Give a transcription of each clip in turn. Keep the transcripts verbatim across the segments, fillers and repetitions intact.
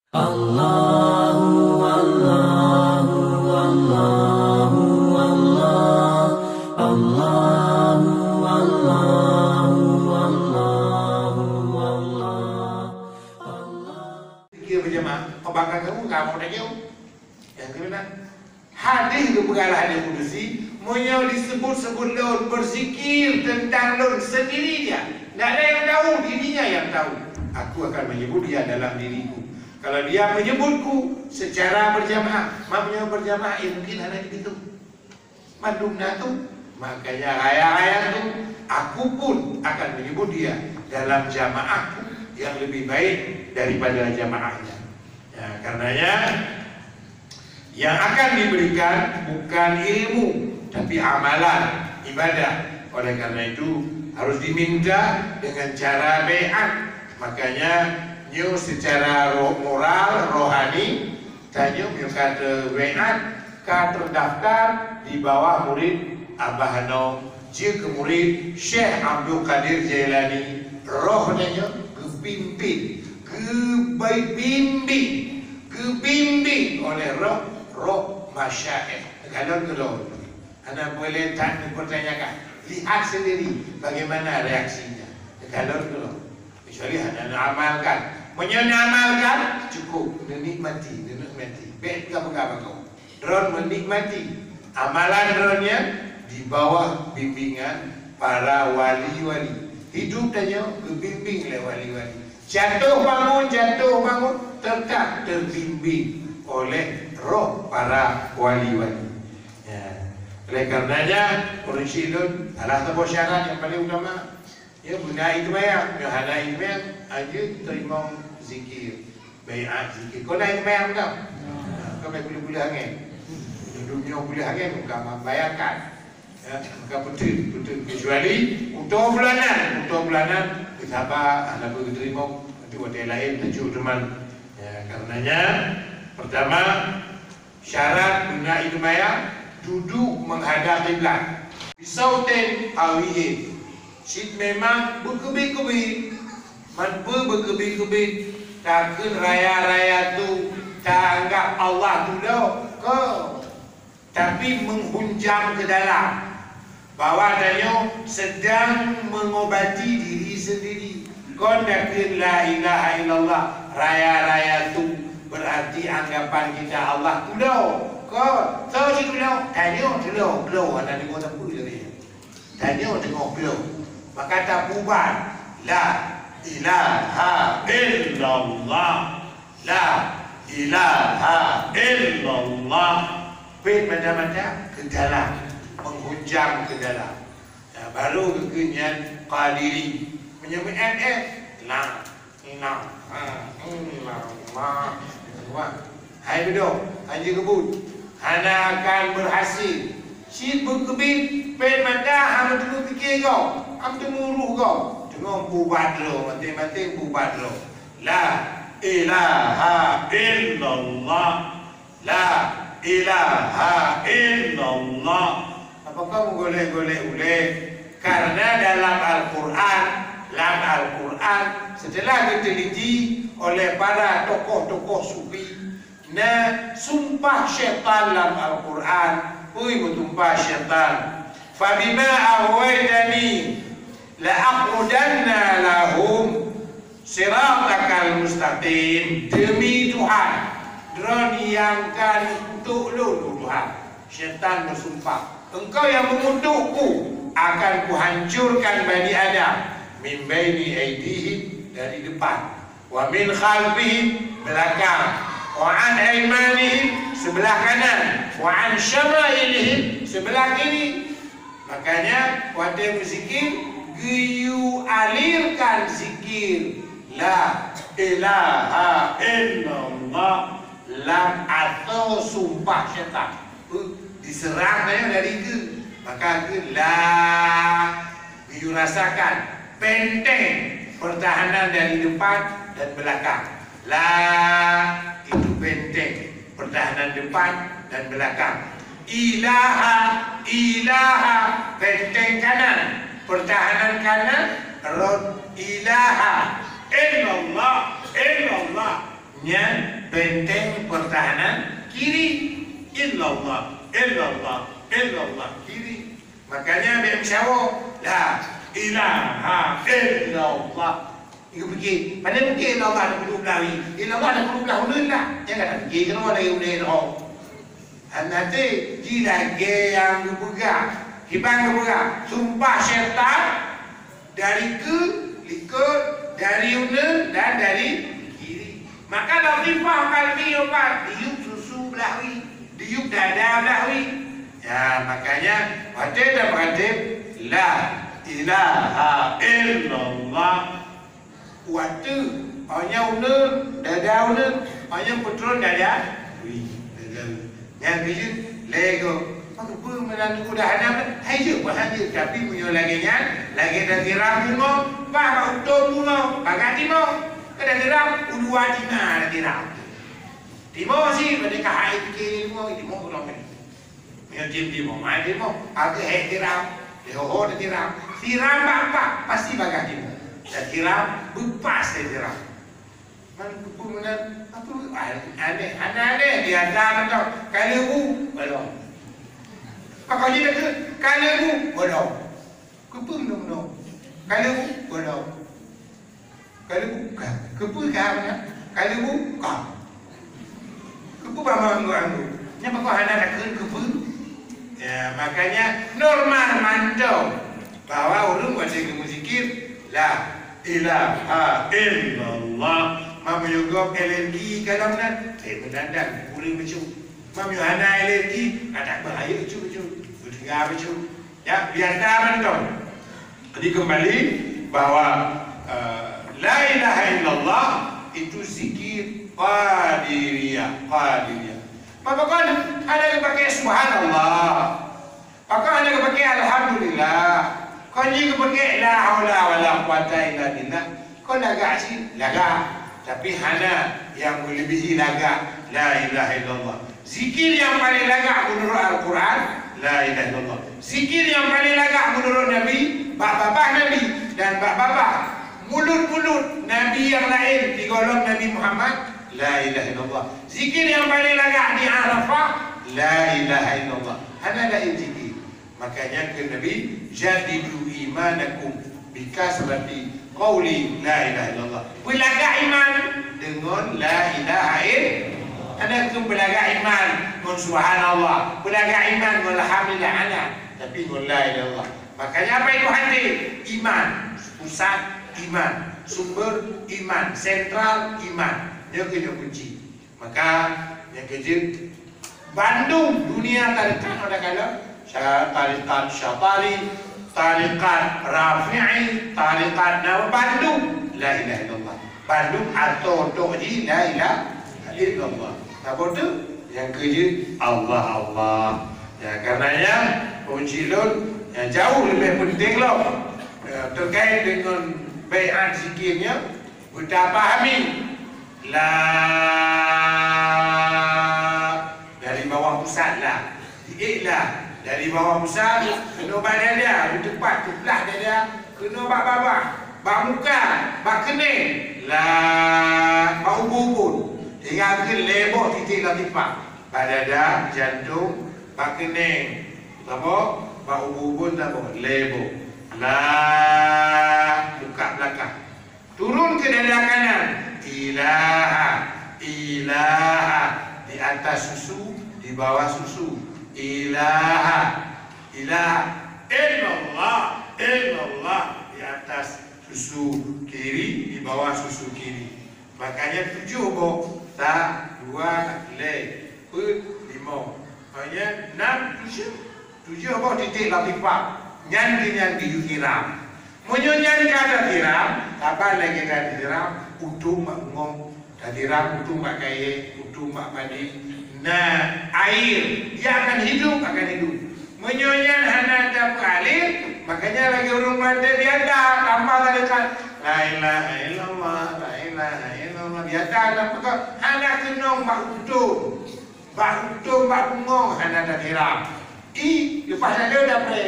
Allahu, Allahu, Allahu, Allah. Allahu, Allahu, Allahu, Allah. Zikir berjamaah, pembangkang kamu, kamu dah jauh. Yang kena. Hadis geupeugah lé hadis kudusi, "Meunyoe disebut-sebut lôn, berzikir tentang lôn sendiri dia, tidak ada yang tahu, dirinya yang tahu. Aku akan menyebut dia dalam diriku." Kalau dia menyebutku secara berjamaah, mak meunyoe berjamaah, eh, mungkin hana di situ. Mandum na tu, makanya raya-raya tu, aku pun akan menyebut dia dalam jamaahku yang lebih baik daripada jamaahnya. Ya, karenanya, yang akan diberikan bukan ilmu, tapi amalan, ibadah. Oleh karena itu, harus diminta dengan cara baiat. Makanya, nyoe secara roh-, moral, rohani, tanyoe meunyoe ka teubaiat, ka terdaftar di bawah murid Abah Anom, jeuet keu murid Syekh Abdul Qadir Jailani, roh tanyoe geupimpin, geubimbing, geubimbing oleh roh, roh masyaikh. Teukalon keudroe. Hana boleh that dipertanyakan. Lihat sendiri bagaimana reaksinya. Teukalon keudroe. Kecuali hana neuamalkan. Meunyoe neuamalkan, cukup neunikmati, neunikmati. Bék ka peugah bak kamoe. Droen menikmati amalan droen nyan di bawah bimbingan para wali-wali. Hidup tanyoe geubimbing lé wali-wali. Jatuh bangun, jatuh bangun, tetap terbimbing oleh roh para wali-wali. Ya. Oleh karenanya, ureueng syik lôn, salah saboh syarat nyang paling utama, ya, beuna ie teumayang. Nyang hana ie teumayang, hana jiteurimong zikir. Baiat zikir. Kon na ie teumayang tau? Ka mai peuleuh-peuleuh angén. Dudoe nyoe peuleuh angén, ka membayangkan. Ya, maka beutôi, beutôi. Kecuali utoe bulanan, utoe bulanan, geusaba, hana beujiteurimong, nanti watèe laén teucok teuma. Ya, karenanya, pertama, syarat beuna ie teumayang, duduk menghadap kiblat. Bisautin qawiyin. Cit memang beukeubiet-keubiet. Man peue beukeubiet-keubiet? Takheun raya-raya tu taanggap Allah tulông. Kon. Tapi menghunjam ke dalam, bahwa tanyoe sedang mengobati diri sendiri. Kon takheun la ilaha illallah, raya-raya tu, berarti anggapan kita Allah tulông. Kon, soe cit tulông? Tanyoe tulông, tulông, hana deungoe sapeue lagèe nyan. Tanyoe deungoe tulông. Maka tapeuubat, la ilaha illallah. La ilaha illallah. Pet mata-mata ke dalam, menghunjam ke dalam. Nah, baru geukheun nyan Qadiri. Meunyoe meu'en-en, la, la, ha, la, la. Wah. Hai beudôh, hai jeuet keubuet. Hana akan berhasil. Cit beukeubiet, pet mata, hana teupike gob, hana teumuruh gob. Teungoh peuubat droe, maté-maté peuubat droe. La ilaha illallah. La ilaha illallah. Apakah meugolek-golek ulèe? Karena dalam Al-Quran, lam Al-Quran, setelah diteliti oleh para tokoh-tokoh sufi, na sumpah syaitan lam Al-Quran, peue meusumpah syaitan, "Fabima aghwaitani, la aqudanna lahum siratakal mustaqim." Demi Tuhan, droe nyang ka neukutok lôn, Tuhan. Syaitan meusumpah, "Engkau yang mengutukku, akan kuhancurkan Bani Adam min baini aidihim, dari depan, wa min khalfihim, belakang, wa an aimanihim, sebelah kanan, wa an syama'ilihim, sebelah kiri." Makanya, watèe beuzikir, geuyue alirkan zikir la ilaha illallah lam atô sumpah syaitan. Beuh, diserang tanyoe dari keue. Maka keue la, geuyue rasakan benteng pertahanan dari depan dan belakang. La, itu benteng pertahanan depan dan belakang. Ilaha, ilaha, benteng kanan, pertahanan kanan, rot, ilaha, illallah, illallah. Nyan benteng pertahanan kiri. Illallah, illallah, illallah, kiri. Makanya bèk meusawoe, la ilaha illallah. Geupike, pane mungken illallah na peuduek blah wi. Illallah na peuduek blah uneun lah. Jangan tak pike keunoe lagèe uneun roh. Hana teuh, ji lagèe nyang geupeugah. Kiban geupeugah, sumpah syaitan dari keu likot, dari uneun dan dari kiri. Maka latifah qalbi nyoe pat, diyueb susu blah wi, diyueb dada blah wi. Ya, makanya watèe tapeuratéb la ilaha illallah. Watèe, awak nyan uneun, dada uneun, awak nyan peutron dada wi, dada wi. Nyang keujeuet, lé goe. Maka peue meunan udah hana, hai jeuet, bah han jeuet. Tapi meunyoe lagèe nyan, lagèe tasiram bungöng, bah bak utông bungöng, bagaih timoh. Ka tasiram, u dua tina tasiram. Timoh sit, bak ka hai pike bungöng, timoh u lom tadi. Meunyoe tim timoh, mai timoh, agak hai siram, di ho-ho tasiram. Siram bak pat, pasti bagaih timoh. Tasiram, beupas tasiram. Man peue meunan, apa, aneh, aneh, aneh, biasa mantong. Ka leubu, bolong. Pakon jih takheun, ka leubu, bolong. Keupeue meunoe-meunoe? Ka leubu, bolong. Ka leubu, ka. Keupeue ka meunan? Ka leubu, ka. Keupeue bak meuanggô-anggô? Nyan pakon hana takheun keupeue? Ya, makanya normal mantong bahwa ureueng watèe geumeuzikir, la ilaha illallah. Meunyoe gob alergi kalon nan, eh, meudandan, ureueng bacut. Meunyoe hana alergi, adak beuhayeuk bacut-bacut, beuteuga bacut. Ya, biasa mantong. Jadi kembali bahwa, eh, la ilaha illallah itu zikir qadiriyah, qadiriyah. Pakon hana geupakai subhanallah? Pakon hana geupakai alhamdulillah? Kon jih geupakai la haula wala quwata illa billah. Kon lagak cit, lagak. Tapi hana nyang meuleubèhi lagak la ilaha illallah. Zikir nyang paleng lagak meunurot Al-Quran, la ilaha illallah. Zikir nyang paleng lagak meunurot Nabi, bak babah Nabi dan bak babah mulut-mulut Nabi nyang laén sigohlom Nabi Muhammad, la ilaha illallah. Zikir nyang paleng lagak di Arafah, la ilaha illallah. Hana laén zikir. Makanya kheun Nabi, "Jaddidu imanakum bi kasrati qauli la ilaha illallah." Peulagak iman deungon la ilaha ill-, hana kheun peulagak iman ngon subhanallah, peulagak iman ngon alhamdulillah, hana, tapi ngon la ilaha illallah. Makanya apa itu hati? Iman, pusat iman, sumber iman, sentral iman. Nyoe keuh nyoe kunci. Maka, nyang keujeuet, bandum dunia tarekat, ada kala, sya-, tarekat Syatali, tarekat Rafi'i, tarekat Nawawi, bandum la ilaha illallah. Bandum atô-atô jih la ilaha illallah. Saboh tu, nyang keujeuet, Allah, Allah. Ya, karenanya, kunci lôn, nyang jauh leubeh peunteng lom, ya, terkait deungon baiat zikir nyan, beutapahami. La, dari bawah pusat la. Di la, dari bawah pusat, keunoe bak dada, di teumpat teuplah dada, keunoe bak babah, bak muka, bak keuneng, la, bak ubun-ubun. Sehingga keu lhèe boh titik latifah. Bak dada, jantong, bak keuneng, saboh, bak ubun-ubun, saboh, lhèe boh. La, muka belakang. Turun ke dada kanan. Ilaha, ilaha. Di atas susu, di bawah susu. Ilaha, ilaha. Illallah, illallah. Di atas susu kiri, di bawah susu kiri. Makanya tujoh boh, sa, dua, lhèe, peuet, limong. Makanya nam, tujoh. Tujoh boh titik latifah, nyan keuh nyang geuyue siram. Meunyoe nyan ka tasiram, saban lagèe ka tasiram, utông bak bungöng, tasiram utông bak kayèe, utông bak padé, na air, dia akan hidup, akan hidup. Meunyoe nyan hana tapeualir, makanya lagèe ureueng meurantè biasa, tambah tadi kan, la ilaha illallah, la ilaha illallah, biasa, hana keunong bak utông. Bak utông, bak bungöng hana tasiram. I, leupah lé tapré.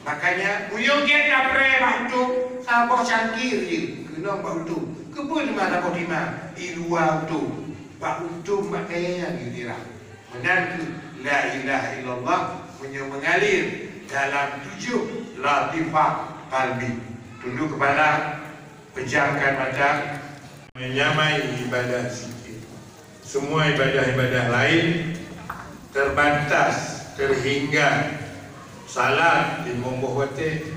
Makanya, meunyoe gèt tapré bak utông, saboh cangkir jih keunong bak utông. Keupeue teuma saboh timang? I luwa utông. Bak untông bak kayèe nyang geutirang. Meunan kheueh la ilaha illallah meunyoe meungalir dalam tujoh latifah qalbi. Tunduk kepala, pejamkan mata. Menyamai ibadah zikir. Semua ibadah-ibadah lain terbatas, terhingga. Salat limong boh watèe,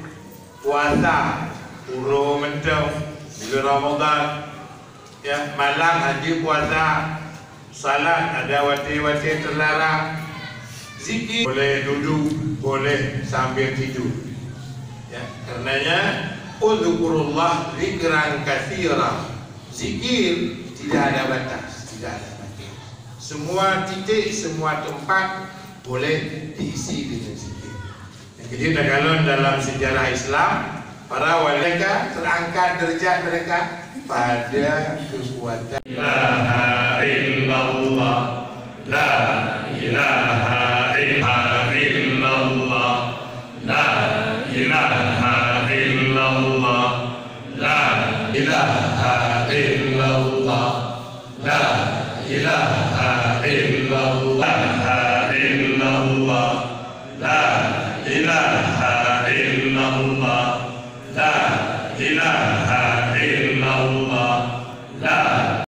puasa uroe mantong, bulan Ramadan, ya, malam hana puasa, salat ada watèe-watèe teularang, zikir boleh duduk, boleh sambil tidur. Ya, karenanya, "Udzkurullah dzikran katsira." Zikir tidak ada batas, tidak ada batas. Semua titik, semua tempat boleh diisi dengan zikir. Jadi, takalon dalam sejarah Islam, para wali mereka terangkat derajat mereka pada kekuatan. Ilaha illallah, la ilaha illallah, la ilaha illallah, la ilaha illallah. La ilaha illallah, la ilaha illallah, la ilaha